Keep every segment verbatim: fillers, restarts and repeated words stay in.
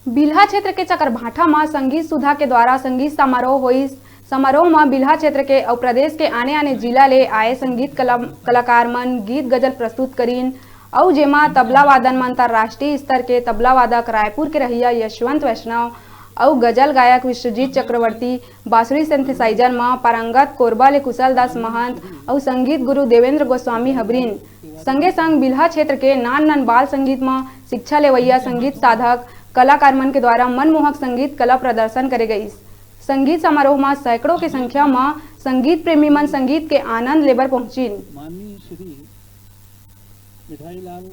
बिल्हा क्षेत्र के चकरभाठा म संगीत सुधा के द्वारा संगीत समारोह होइस। समारोह म बिल्हा क्षेत्र के अउ प्रदेश के आने-आने जिला ले आए संगीत कला-, कलाकार मन गीत गजल प्रस्तुत करिन, अउ जेमा तबला वादन म अंतर्राष्ट्रीय स्तर के तबला वादक रायपुर के रहइया यशवंत वैष्णव अउ गजल गायक विश्वजीत चक्रवर्ती, बांसुरी synthesizer म पारंगत कोरबा ले कुशल दास महंत अउ संगीत गुरु देवेंद्र गोस्वामी हबरिन। संगे संग बिल्हा क्षेत्र के नान नान बाल संगीत म शिक्षा लेवइया संगीत साधक कलाकार मन के द्वारा मनमोहक संगीत कला प्रदर्शन करे गइस। संगीत समारोह म सैकड़ों के संख्या म संगीत प्रेमी मन संगीत के आनंद लेबर पहुंचिन। माननीय श्री मिठाई लाल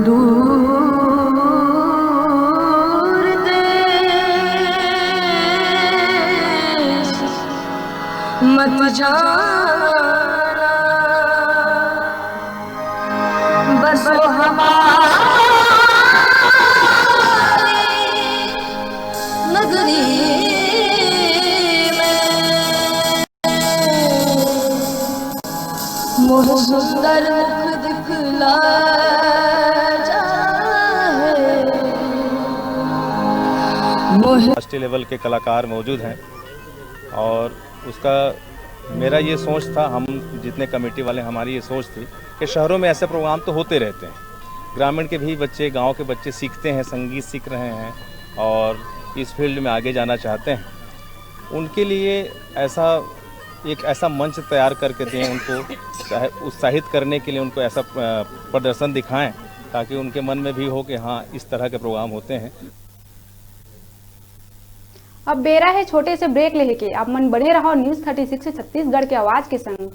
दूर देश मत जाना, बस वो हमारी नगरी में मोह सुंदर मुख दिखला जाए। मोह राष्ट्रीय लेवल के कलाकार मौजूद हैं और उसका, मेरा ये सोच था, हम जितने कमेटी वाले, हमारी ये सोच थी कि शहरों में ऐसे प्रोग्राम तो होते रहते हैं, ग्रामीण के भी बच्चे, गांव के बच्चे सीखते हैं, संगीत सीख रहे हैं और इस फील्ड में आगे जाना चाहते हैं, उनके लिए ऐसा, एक ऐसा मंच तैयार करके दें, उनको उत्साहित करने के लिए उनको ऐसा प्रदर्शन दिखाएं, ताकि उनके मन में भी हो कि हाँ, इस तरह के प्रोग्राम होते हैं। अब बेरा हे छोटे से ब्रेक लेहे के। आप मन बने रहो न्यूज़ थर्टी सिक्स छत्तीसगढ़ के आवाज के संग।